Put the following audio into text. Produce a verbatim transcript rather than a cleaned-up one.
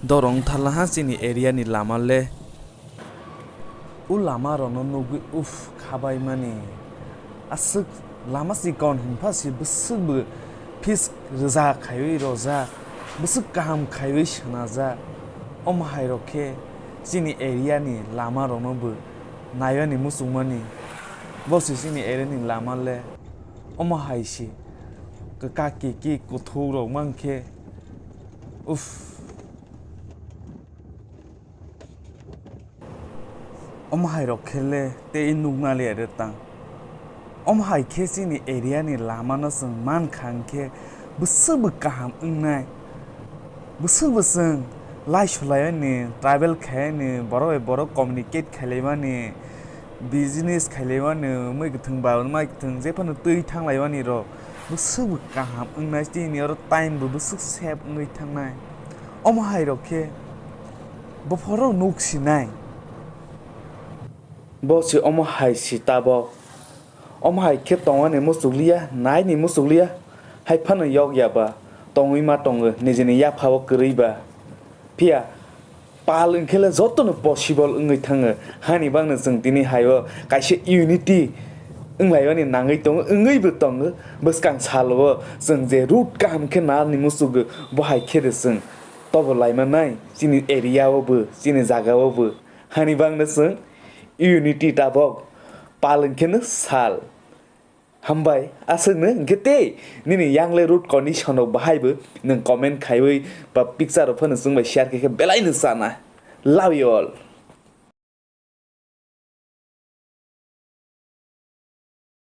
Dorong tharlaha chini area ni lama le. O lama rokno nugwi uff khabaimani. Aswk lama chikon hwnpha si bwswk bo fees rwjak khaiwi rojak, bwswk kaham khaiwi swnajak. Omo hai rok khe chini area ni lama rokno bo naiwani muchungmani. Bo se chini area ni lama le omo hai se kwkak kiki kuthuk rok mankhe. Uff. Omo hai rok khe le tei nukna le ere tang. Omo hai khe chini area ni lama no chwng mankha hwnkhe bwswk bo kaham wngnai. Bwswk bo chwng lai sulai ani travel khai ani borok bai borok communicate khailai mani business khailai mani mui kwthwng ba mai kwthwng jephano twi thanglai mani rok bwswk bo kaham wngnai chini oro time bo bwswk save wngwi thangnai. Omo hai rok khe bophorok nuk sinai. Bo se omo hai si tabok. Omo hai khe tongmani muchukliya, naini muchukliya, hai phano yok ya ba, tongwi ma tongo, nijini yapha o kwrwi ba. Phiya pal wngkhe le jotono possible wngwi thango. Hani bagno chwng tini hai o kaisa unity wnglaimani nangwi tongo, wngwi bo tongo. Bwskang salo o chwng je route kaham khe narni muchugo, bo hai khe de chwng tobo laimanai chini area o bo, chini jaga o bo. Hani bagno chwng unity tabok pal wngkhe no sal. Hambai, aswkno hwnkhe tei nini yang le road condition rok bahai bo nwng comment khaiwi ba picture rok phano chwng bai share khe khe belai no chana. Love you all.